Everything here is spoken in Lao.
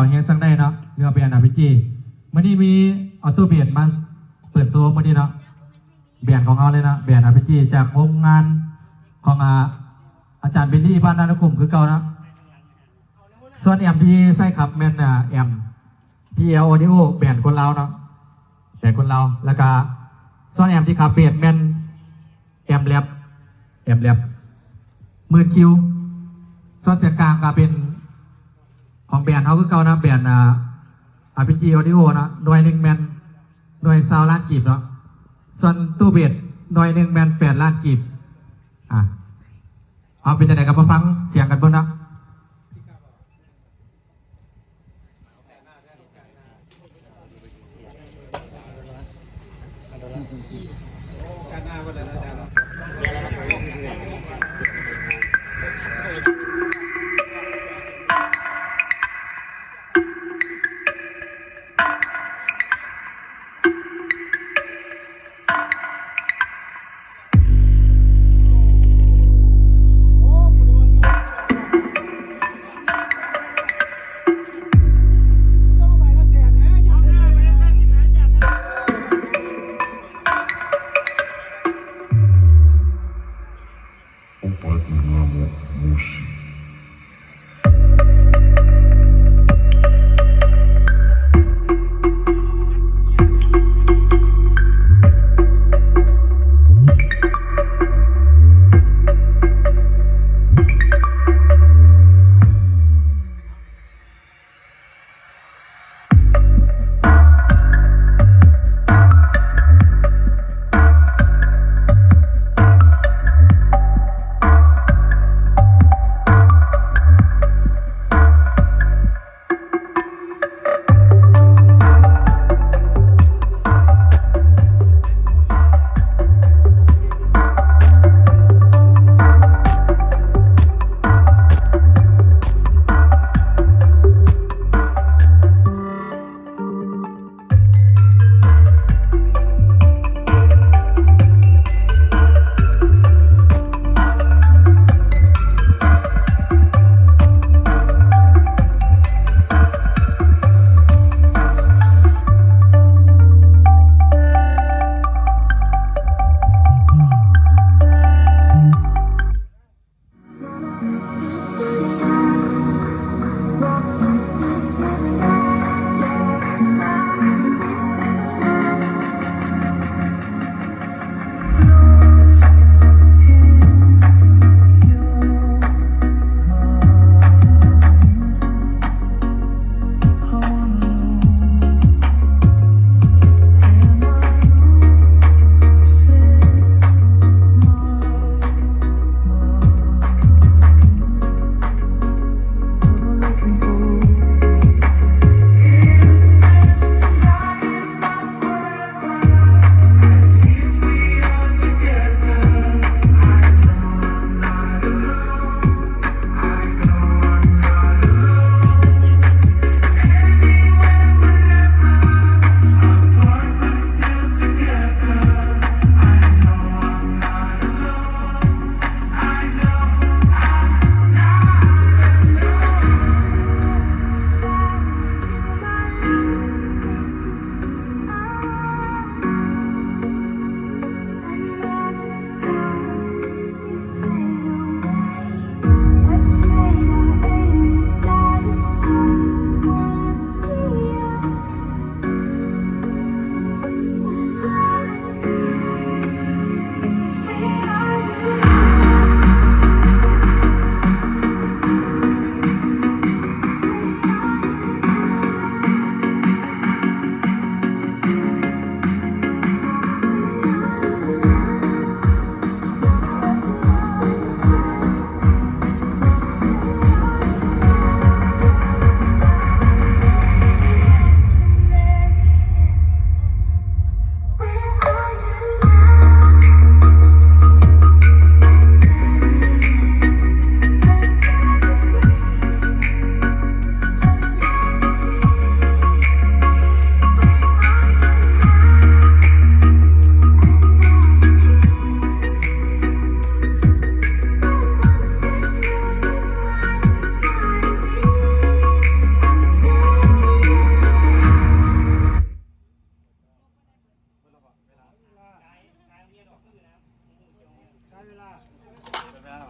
ເຮົງສັງໄດເນາະ ຫຼືວ່າແບນ ອາພີຈີ ມື້ນີ້ມີອອໂຕ້ເບສມາເປີດໂຊມື້ນີ້ເນາະ ແບນຂອງເຮົາເລີຍເນາະ ແບນ ອາພີຈີ ຈາກໂຮງງານຂອງ ອ່າ ອາຈານບິນລີ ບ້ານນານຸກຸມ ຄືເກົ່າເນາະ. ສ່ວນແອມທີ່ໃຊ້ຂັບແມ່ນ ອ່າ ແອມ ພີແອລ ອອດິໂອ ແບນຄົນລາວເນາະ ແບນຄົນລາວ ແລ້ວກະສ່ວນແອມທີ່ຂັບເບສແມ່ນ ແອມແລັບ ແອມແລັບ ໝື່ນຄິວ. ສ່ວນສຽງກາງກະເປັນຂອງແບນເຮົາຄືເກົ່ານະ ແບນ ອ່າ ອາພີຈີ ອອດິໂອ ເນາະ ໜ່ວຍໜຶ່ງແມ່ນ ໜ່ວຍຊາວລ້ານກີບເນາະ. ສ່ວນຕູ້ເບສໜ່ວຍໜຶ່ງແມ່ນແປດລ້ານກີບ. ອ່າ ເອົາ ເປັນຈັ່ງໃດກໍມາຟັງສຽງກັນເບິ່ງເນາະ. ເວລາ ເວລາ